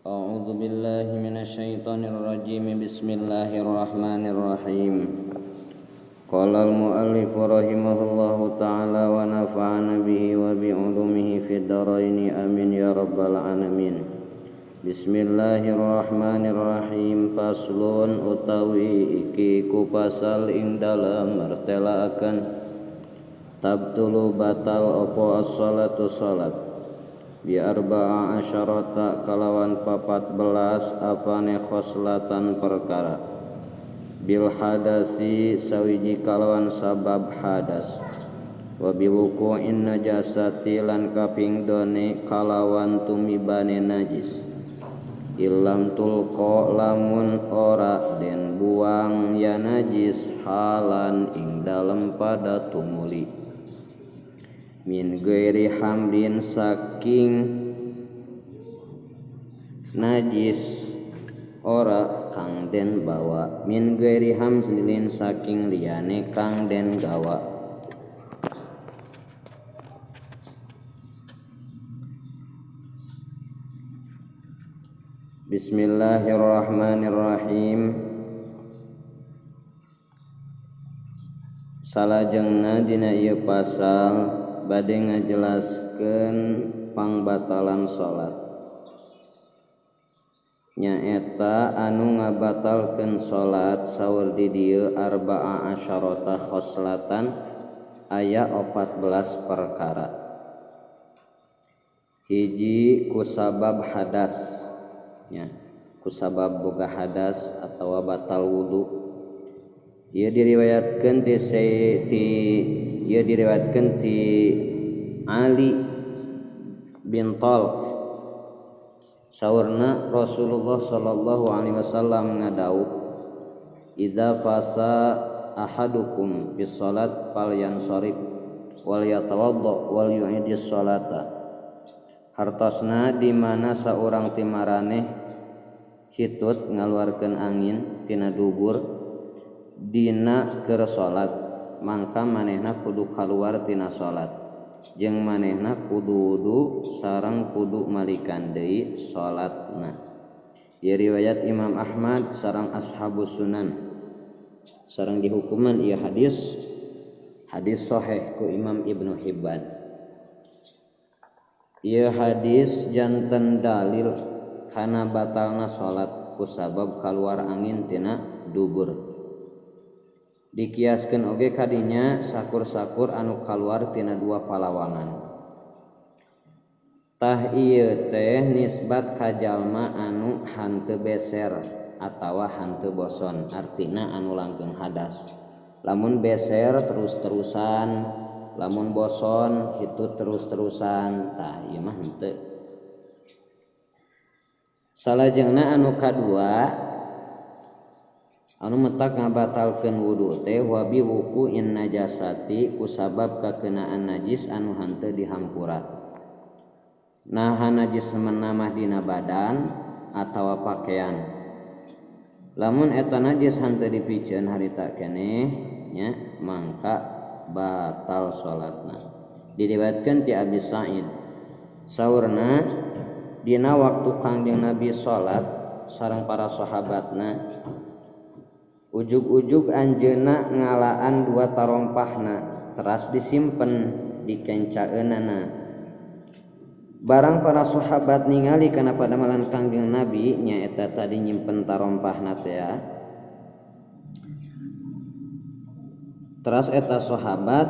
A'udzu billahi minasyaitonir rajim. Bismillahirrahmanirrahim. Qala al-muallif rahimahullahu ta'ala wa nafa'ana bihi wa bi ulumihi fid dharain, amin ya rabbal alamin. Bismillahirrahmanirrahim. Faslun utawi iki iku pasal ing dalem mertelaaken tabtulu batal apa as-salatu salat bi arba'a asyarata kalawan 14 apane khoslatan perkara bil hadasi sawiji kalawan sabab hadas wa bi wuqu'in najasati lan kaping done kalawan tumibane najis ilam tulqa lamun ora den buang ya najis halan ing dalem pada tumuli min ghairi hamdin saking najis ora kang den bawa min ghairi hamdin saking liyane kang den gawa. Bismillahirrahmanirrahim. Salajengna dina ieu pasal bade ngajelaskeun pangbatalan salat, nyaeta anu ngabatalkeun salat saur di dieu arba'a asyarata khoslatan aya 14 perkara. Hiji kusabab hadas, nya kusabab boga hadas atawa batal wudu. Ieu diriwayatkeun ti Ali bin Talq. Saurna Rasulullah sallallahu alaihi wasallam ngadawuh, idza fasa ahadukum bis salat falyansarif wal yatawadda wal yu'idis salata. Hartosna di mana saurang ti maraneh hitut ngaluarkeun angin tina dubur dina keur salat, mangka manehna kudu kaluar tina salat jeung manehna kudu wudu sareng kudu malikan deui salatna. Ieu riwayat Imam Ahmad sareng Ashabus Sunan. Sareng dihukuman ieu hadis sahih ku Imam Ibnu Hibban. Ieu hadis janten dalil kana batalna salat kusabab kaluar angin tina dubur. Dikiaskeun oge kadinya sakur-sakur anu kaluar tina dua palawangan. Tah ieu teh nisbat ka jalma anu hanteu beser atawa hanteu boson, artina anu langgeng hadas. Lamun beser terus-terusan, lamun boson kitu terus-terusan, tah ieu mah henteu. Salajengna anu kadua anu metak ngabatalkeun wudu teh wa bi wuqu'in najasati kusabab kakenaan najis anu hanteu dihampura. Naha najis menamah dina badan atawa pakaian. Lamun eta najis hanteu dipiceun harita keneh nya mangka batal salatna. Diriwayatkeun ti Abi Sa'id. Saurna dina waktu Kangjeng Nabi salat sareng para sahabatna, ujug-ujug anjeunna ngalaan dua tarompahna teras disimpen di kencaeunana. Barang para sahabat ningali kana padamalan Kangjeng Nabi nyaeta tadi nyimpen tarompahna teh ya. Teras eta sahabat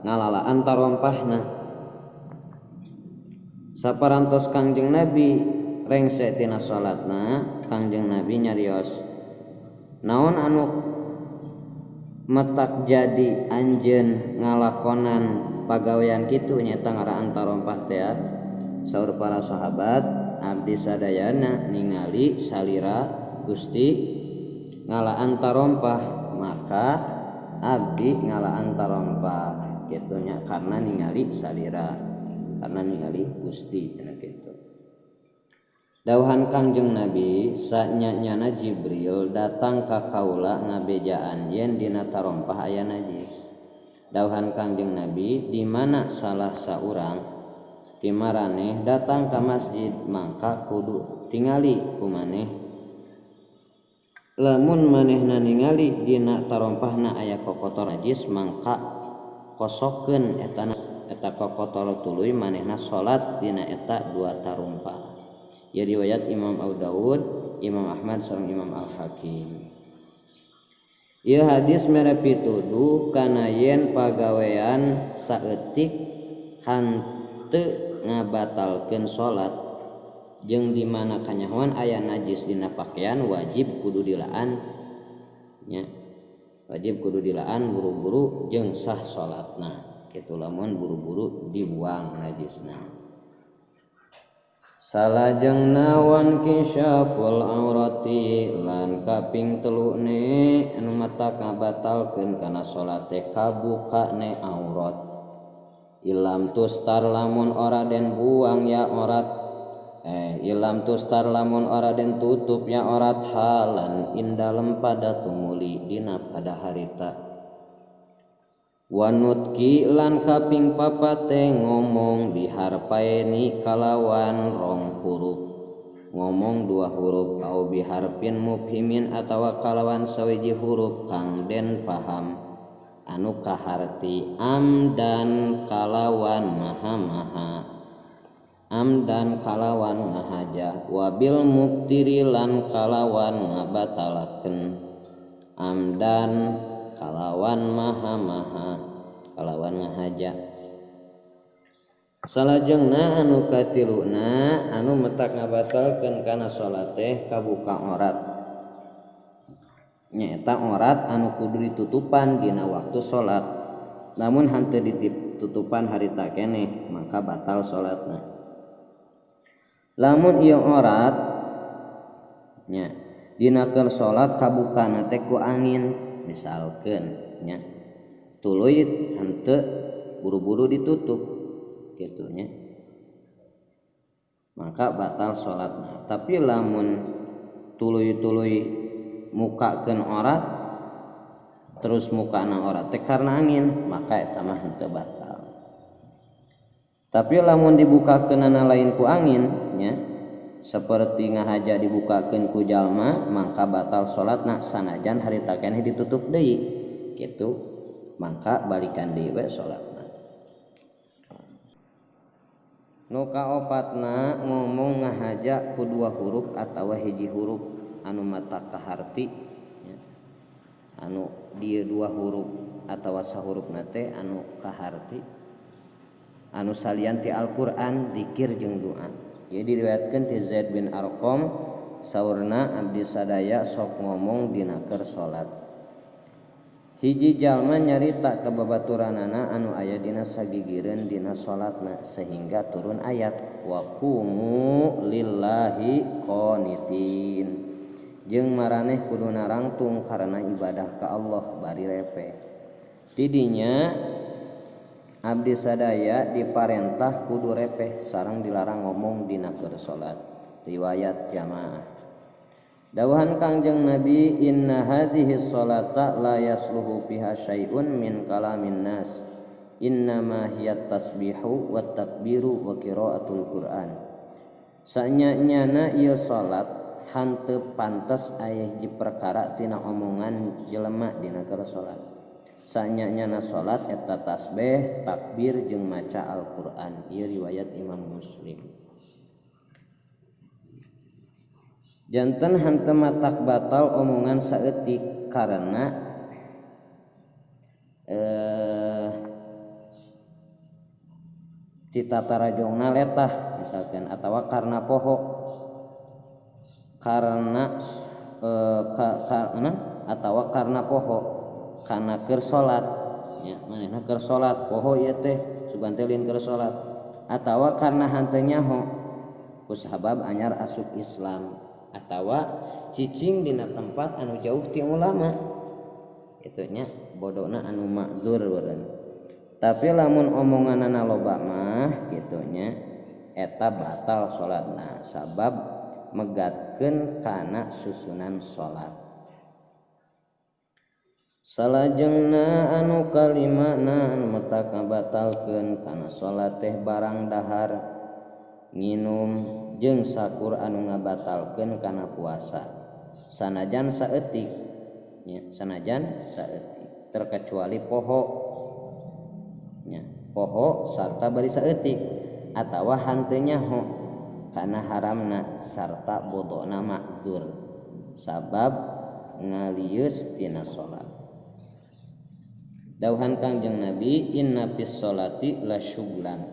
ngalalaan tarompahna. Saparantos Kangjeng Nabi rengse tina salatna, Kangjeng Nabi nyarios, naon anu metak jadi anjeun ngalakonan pagawean kitu nyaeta ngaraan tarompah teh ya. Saur para sahabat, abdi sadayana ningali salira Gusti ngalaan tarompah, maka abdi ngalaan tarompah kitu nya, karena ningali salira, karena ningali Gusti cenah kitu. Dauhan Kangjeng Nabi sanyanyana Jibril datang ka kaula ngabejaan yen dina tarompah aya najis. Dauhan Kangjeng Nabi di mana salah saurang Ti maraneh datang ka masjid mangka kudu tingali ku maneh. Lamun manehna ningali dina tarompahna aya kokotor najis mangka kosokkeun eta kokotor tuluy manehna salat dina eta dua tarumpah. Ieu riwayat Imam Abu Daud, Imam Ahmad sareng Imam Al-Hakim. Ieu hadis mere pituduh kana yen pagawean saeutik hanteu ngabatalkeun salat jeung di mana kanyahoan aya najis dina pakaian wajib kudu dilaan nya, wajib kudu dilaan buru-buru jeung sah salatna kitu lamun buru-buru dibuang najisna. Salajengna wan kisyaful aurati lan kaping telu ne anu mata ngabatalkeun kana salat teh kabukane aurat. Ilam tustar lamun ora den buang ya aurat, ilam tustar lamun ora den tutup ya aurat halan indalem pada tumuli dina pada harita. Wanutki lan kaping papate ngomong biharpaeni kalawan rong huruf, ngomong dua huruf au biharpin mubhimin atawa kalawan sawiji huruf kang den paham anu kaharti amdan kalawan maha-maha, amdan kalawan ngahaja, wabil muktiri lan kalawan ngabatalakeun, amdan kalawan maha-maha kalawan ngahaja. Salajengna anu katiluna anu metak ngabatalkeun kana salat teh kabuka aurat, nyaeta aurat anu kudu ditutupan dina waktu salat, namun henteu ditutupan harita keneh maka batal salatna. Lamun ieu aurat nya dina keur salat kabukana teh ku angin misalkeun nya, tuluy henteu buru-buru ditutup kitu nya, maka batal salatna. Tapi lamun tuluy-tuluy mukakeun aurat terus mukana aurat teh karena angin maka eta mah henteu batal. Tapi lamun dibukakeunana lain ku angin nya, seperti ngahaja dibukakeun ku jalma maka batal salatna sanajan harita keneh ditutup deui kitu, maka balikan deui we salatna. Nu kaopatna ngomong ngahaja ku dua huruf atawa hiji huruf anu mata kaharti nya, anu dieu dua huruf atawa sahurufna teh anu kaharti anu salian ti Al-Qur'an, dikir jeung doa. Ieu diriwayatkeun ti Zaid bin Arqam saurna abdi sadaya sok ngomong dina keur salat. Hiji jalma nyarita ka babaturanana anu aya dina sagigireun dina salatna sehingga turun ayat wa qumu lillahi qanitin, jeung maraneh kudu narangtung karena ibadah ka Allah bari repeh. Tidinya abdi sadaya diparentah kudu repeh sareng dilarang ngomong dina keur salat. Riwayat jamaah. Dawuhan Kangjeng Nabi inna hadhihi sholata la yasluhu fiha syai'un min kalamin nas innama hiya tasbihu wat takbiru wa qiraatul Qur'an. Sanya-nyana ieu salat hanteu pantes aya hiji perkara tina omongan jelema dina keur salat. Sanya-nyana salat eta tasbih, takbir jeung maca Al-Qur'an. Ieu riwayat Imam Muslim. Janten henteu matak batal omongan saeutik karena ti tatarajongna letah misalkan atawa karena poho, karena atawa karena poho kana keur salat nya, manehna keur salat poho ieu teh sugan teh lain keur salat, atawa karena henteu nyaho ku sabab anyar asup Islam atawa cicing dina tempat anu jauh ti ulama kitu nya, bodona anu makzur beureun. Tapi lamun omonganana loba mah kitu nya eta batal salatna sabab megatkeun kana susunan salat. Salajengna anu kalimana anu matak ngabatalkeun kana salat teh barang dahar nginum jeung sakur anu ngabatalkeun kana puasa sanajan saeutik nya, sanajan saeutik terkecuali poho nya, poho sarta bari saeutik atawa hanteu nyaho kana haramna sarta bodona makdzur sabab ngalieus tina salat. Dauhan Kangjeng Nabi inna fis sholati la syuglan.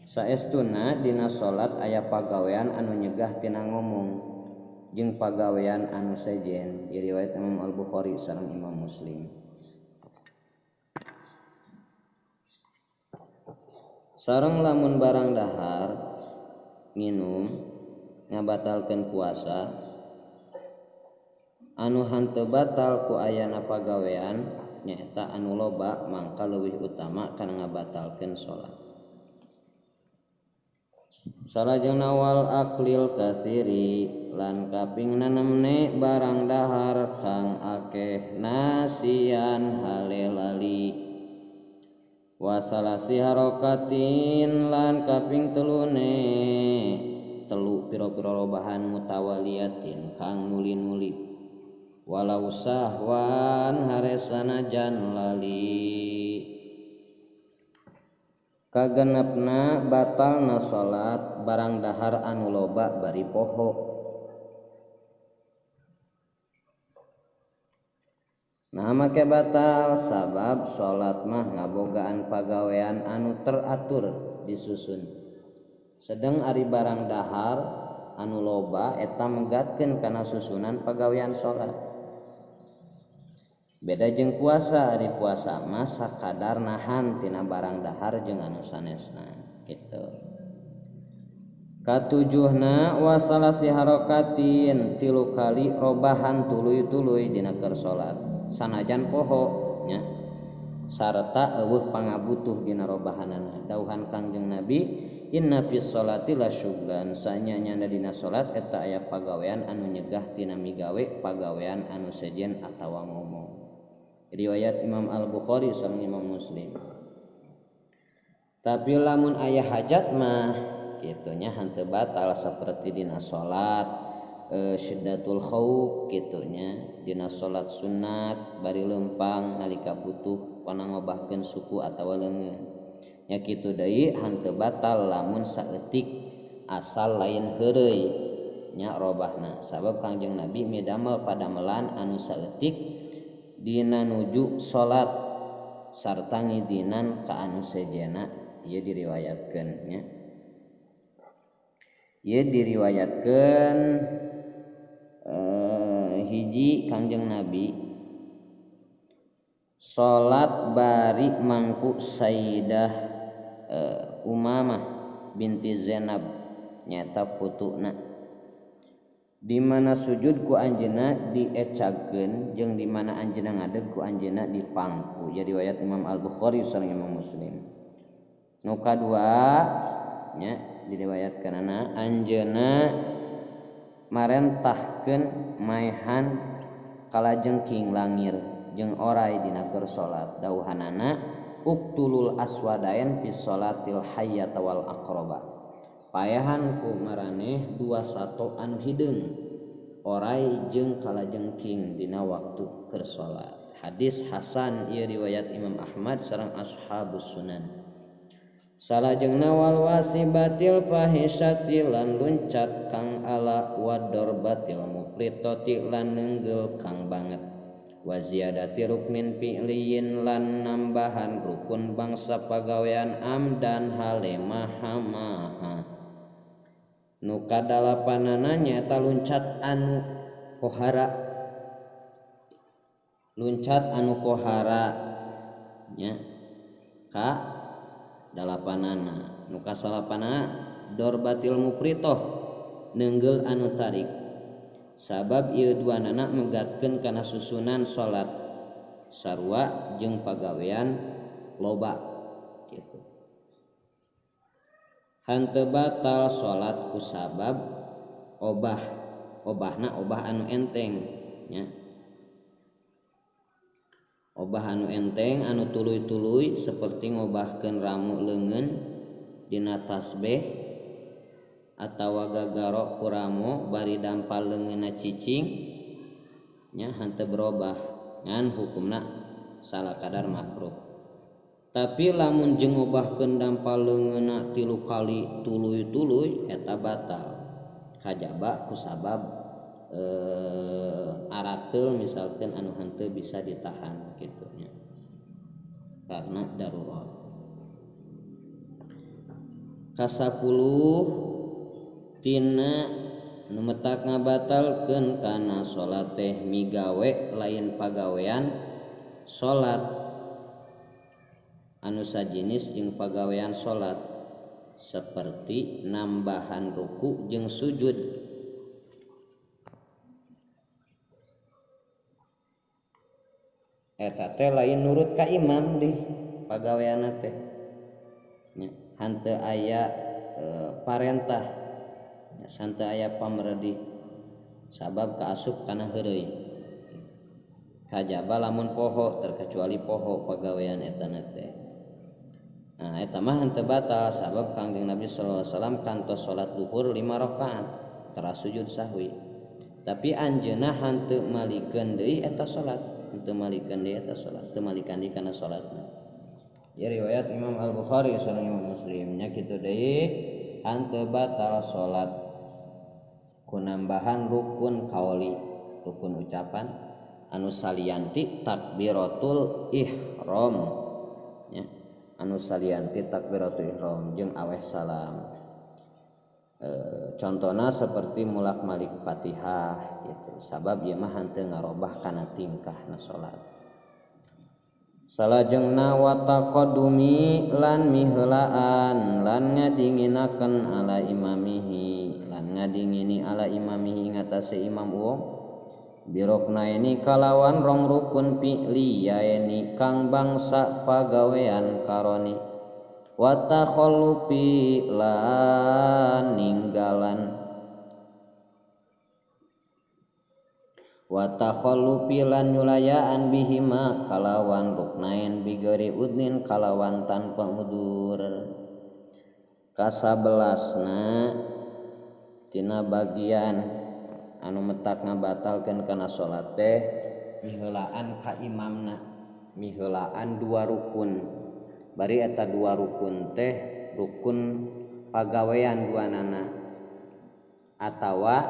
Saestuna dina salat aya pagawean anu nyegah tina ngomong jeung pagawean anu sejen. Ieu riwayat Imam Al-Bukhari sareng Imam Muslim. Sareng lamun barang dahar nginum ngabatalkeun puasa anu hanteu batal ku ayana pagawean nyaeta anu loba mangka leuwih utama kana ngabatalkeun salat. Salajengna wal aklil kasiri lan kaping nanemne barang dahar kang akeh nasian hale lali. Wasalasi harokatin lan kaping telune telu pira-pira lobahan mutawaliatin kang nuli-nuli. Walau sahwan haresana jan lali. Kagenepna batalna salat barang dahar anu loba bari poho. Nah make batal sabab salat mah ngabogaan pagawean anu teratur disusun. Sedang ari barang dahar anu loba eta megatkeun kana susunan pagawean salat. Beda jeung puasa, ari puasa mah sakadar nahan tina barang dahar jeung anu sanesna kitu. Katujuhna wasalasi harokatin tilu kali robahan tuluy-tuluy dina keur salat sanajan poho nya sarta eueuh pangabutuh dina robahanana. Dauhan Kangjeng Nabi inna fis sholati la syuglan sanyanya dina salat eta aya pagawean anu nyegah tina migawe pagawean anu sejen atawa ngomong. Riwayat Imam Al-Bukhari sareng Imam Muslim. Tapi lamun aya hajat mah kitunya henteu batal seperti dina salat syiddatul khauf kitunya dina salat sunat bari lempang nalika butuh kana ngobahkeun suku atawa leungeun. Nya kitu deui henteu batal lamun saeutik asal lain heureuy nya robahna sabab Kangjeng Nabi midamel padamelan anu saeutik dina nuju salat sarta ngidinan ka anu sejena. Ieu diriwayatkeun nya. Ieu diriwayatkeun hiji Kangjeng Nabi salat bari mangku Sayyidah Umamah binti Zainab nyata putuna di mana sujud ku anjeunna diecagkeun jeung di mana anjeunna ngadeg ku anjeunna dipangku. Jadi riwayat Imam Al-Bukhari sareng Imam Muslim. Nu kadua nya diriwayatkeunana anjeunna marentahkeun maehan kalajengking langir jeung orai dina keur salat. Dauhanana uktulul aswadain fi sholatil hayyata wal aqraba. Payahan ku maraneh dua sato anu hideung orai jeung kalajengking dina waktu keur salat. Hadis hasan ieu riwayat Imam Ahmad sareng ashabus sunan. Salajengna wal wasibatil fahisyati lan luncat kang ala wadorbatil mufritati lan nenggel kang banget. Wa ziyadati ruknin fi'liyin lan nambahan rukun bangsa pagawean amdan hale maha-maha. Nu kadalapanana nyaeta luncat anu kohara. Luncat anu kohara nya ka dalapanana. Nu kasalapanana dorbatil mupritoh nenggel anu tarik. Sabab ieu duanana megatkeun kana susunan salat sarua jeung pagawean loba kitu. Henteu batal salat ku sabab obah, obahna obah anu enteng nya. Obah anu enteng anu tuluy-tuluy seperti ngobahkeun ramu leungeun dina tasbih atawa gagaro ku ramu bari dampal leungeunna cicing nya henteu berobah ngan hukumna salah kadar makruh. Tapi lamun jeung ngobahkeun dampal leungeunna 3 kali tuluy-tuluy eta batal kajaba kusabab arateul misalkan anu henteu bisa ditahan kitu nya karena darurat. Kasapuluh tina nu metak ngabatalkeun kana salat teh migawe lain pagawean salat anu sajinis jeung pagawean salat seperti nambahan ruku jeung sujud. Eta teh lain nurut ka imam dih pagaweanna teh nya henteu aya parentah nya henteu aya pamredih sabab kaasup kana heureuy kajaba lamun poho terkecuali poho pagawean eta teh. Nah eta mah henteu batal sabab Kangjeng Nabi sallallahu alaihi wasallam kantos salat zuhur 5 rakaat teras sujud sahwi tapi anjeunna henteu malikeun deui eta salat henteu malikeun deui eta salat teu malikan deui kana salatna. Ya riwayat Imam Al-Bukhari sareng Imam Muslim nya kitu deui henteu batal salat ku nambahan rukun kauli rukun ucapan anu salianti takbiratul ihram nya anu salianti takbiratul ihram jeung aweh salam. Contohna seperti mulak-malik Fatihah gitu sabab ieu mah henteu ngarobah kana tingkahna salat. Salajengna wa taqaddumi lan miheulaan lan ngadinginakeun ala imamihi lan ngadingini ala imamihi ngatasé imam uang biroknaini kalawan rong rukun fi'liyaini kang bangsa pagawean karoni wa takhallufi lan ninggalan wa takhallufi lan nyulayaan bihima kalawan ruknain bigori udnin kalawan tanpa udur. Kasabelasna tina bagian anu metak ngabatalkeun kana salat teh miheulaan ka imamna miheulaan dua rukun bari eta dua rukun teh rukun pagawean duanana atawa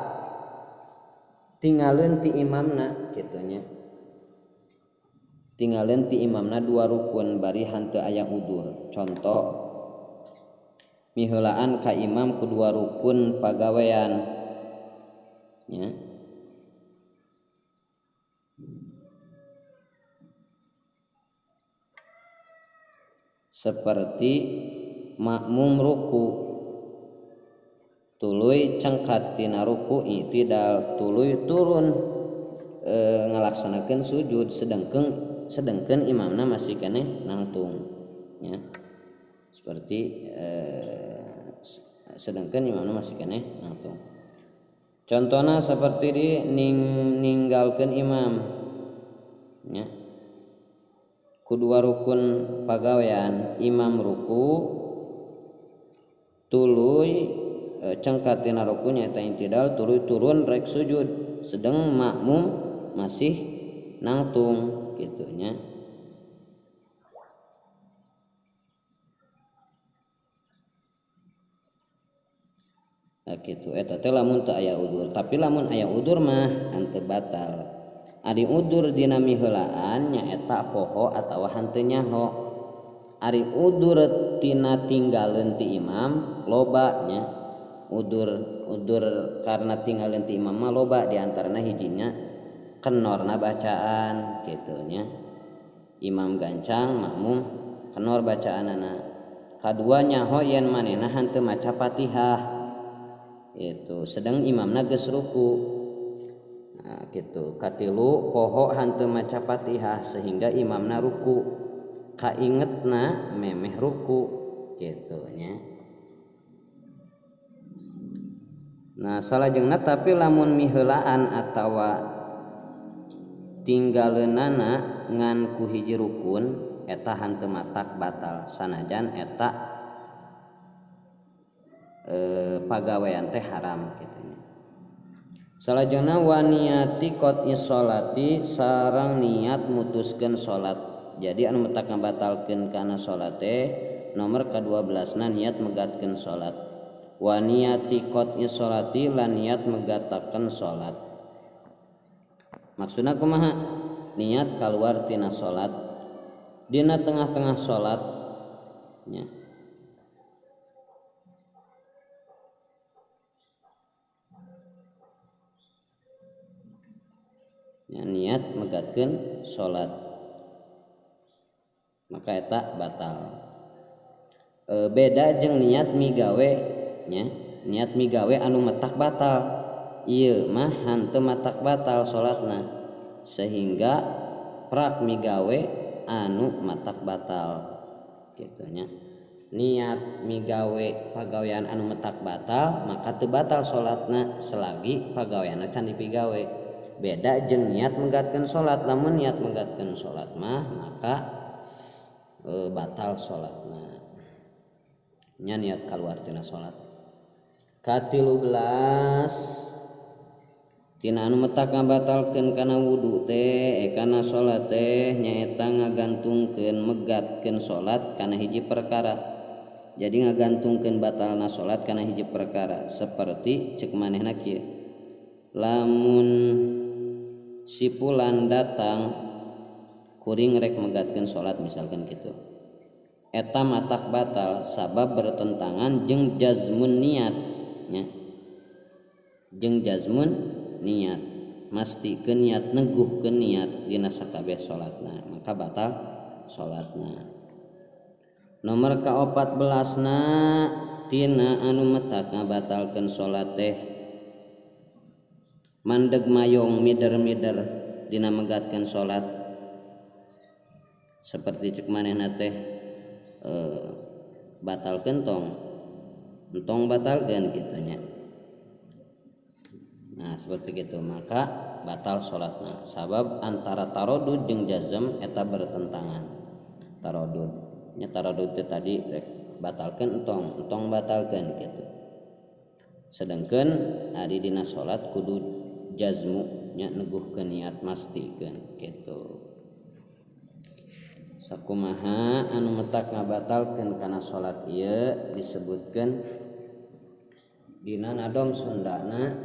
tinggalin ti imamna kitu nya tinggalin ti imamna dua rukun bari henteu aya udur. Contoh miheulaan ka imam ku dua rukun pagawean nya seperti makmum ruku tuluy cengkat tina ruku i'tidal tuluy turun ngalaksanakeun sujud sedengkeun imamna masih keneh nangtung nya seperti sedengkeun imamna masih keneh nangtung. Contohna seperti di ninggalkeun imam nya ku dua rukun pagawean imam ruku tuluy cengkat tina rukunya eta intidal tuluy turun rek sujud sedang makmum masih nangtung kitu nya. Nah kitu eta teh lamun teu aya udur tapi lamun aya udur mah henteu batal. Ari udur dina miheulaan nyaeta poho atawa henteu nyaho. Ari udur tina tinggaleun ti imam loba nya udur karena tinggaleun ti imam mah loba di antarana hijinya kenorna bacaan kitu nya imam gancang makmum kenor bacaanana. Kadua nyaho yen manehna henteu maca Fatihah itu sedang imamna geus ruku. Nah, gitu. Katilu poho henteu maca Fatihah sehingga imamna ruku kaingetna memeh ruku kitu nya. Nah salajengna tapi lamun miheulaan atawa tinggaleunana ngan ku hiji rukun eta henteu matak batal sanajan eta pagawean teh haram kitu nya. Salajengna wa niati qat'i sholati sareng niat mutuskeun salat. Jadi anu matak ngabatalkeun kana salat teh nomor ka-12 na niat megatkeun salat. Wa niati qat'i sholati lan niat megatakeun salat. Maksudna kumaha? Niat kaluar tina salat dina tengah-tengah salat nya. Ya, niat megatkeun salat maka eta batal. Beda jeung niat migawe nya, niat migawe anu matak batal. Ieu mah henteu matak batal salatna sehingga prak migawe anu matak batal kitu nya. Niat migawe pagawean anu matak batal maka teu batal salatna selagi pagaweanna can dipigawe. Beda jeung niat megatkeun salat, lamun niat megatkeun salat mah maka batal salatna. Nya niat kaluar tina salat. Ka-13 tina anu matak ngabatalkeun kana wudu teh kana salat teh nyaeta ngagantungkeun megatkeun salat kana hiji perkara. Jadi ngagantungkeun batalna salat kana hiji perkara seperti cek manehna kieu. Lamun si pulan datang kuring rek megatkeun salat misalkan gitu. Eta matak batal sabab bertentangan jeung jazmun niat nya. Jeung jazmun niat mastikeun niat neguhkeun niat dina sakabeh salatna maka batal salatna. Nomor ka-14 na tina anu matak ngabatalkeun salat teh mandeg mayong mider-mider dina megatkeun salat seperti cek manehna teh batalkeun tong entong batalkeun kitu nya. Nah seperti gitu maka batal salatna sabab antara tarodud jeung jazm eta bertentangan. Tarodud nya tarodud teh tadi rek batalkeun entong entong batalkeun kitu. Sedangkan ari dina salat kudu jazmu nya neguhkeun niat mastikeun kitu. Sakumaha anu matak ngabatalkeun kana salat ieu disebutkeun dina nadom Sundana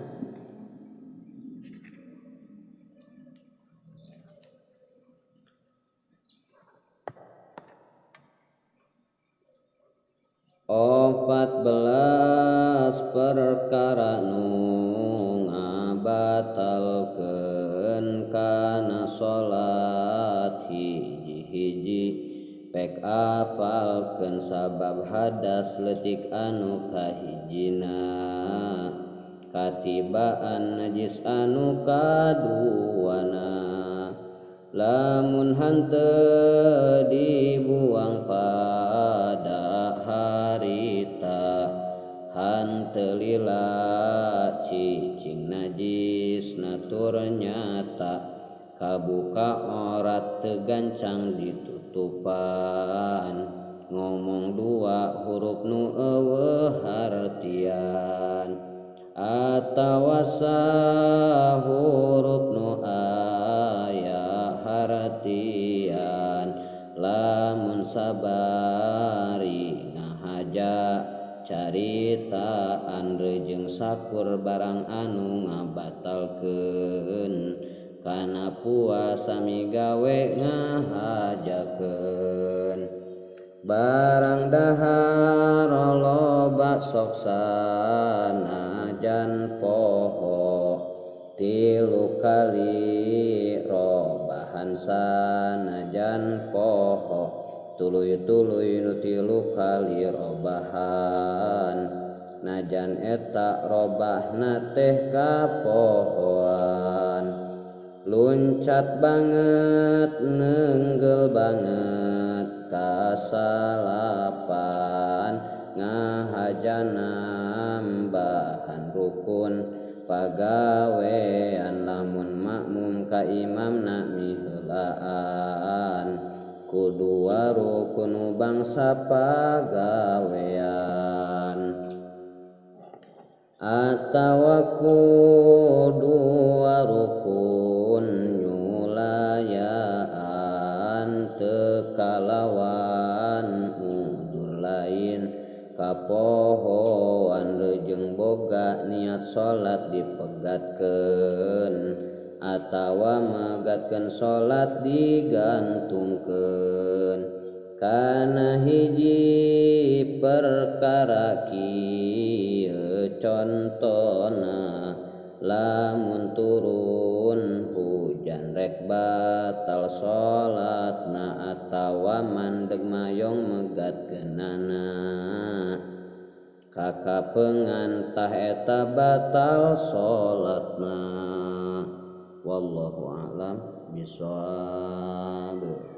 opat belas perkara nu ngabatalkeun kana salat hiji-hiji pek apalkeun sabab hadas leutik anu kahijina katibaan najis anu kaduana lamun henteu dibuang pada harita henteu lila cicing najis natur nyata kabuka orat tegancang ditutupan ngomong dua huruf nu eueuh hartian atawa huruf nu aya hartian lamun sabari ngahaja caritaan rejeung sakur barang anu ngabatalkeun kana puasa migawe ngahajakeun barang dahar loba sok sanajan poho tilu kali robahan sanajan poho tuluy-tuluy nu tilu kali robahan najan eta robahna teh kapohoan luncat banget nenggel banget kasalapan ngahaja nambahan rukun pagawean lamun makmum ka imamna miheulaan ku dua rukun bangsa pagawean atawa ku dua rukun nyulayaan teu kalawan udur lain kapohoan reujeng boga niat salat dipegatkeun atawa megatkeun salat digantungkeun kana hiji perkara kieu contona lamun turun hujan rek batal salatna atawa mandeg mayong megatkeunana kakapengan tah eta batal salatna. Wallahu a'lam bishawab.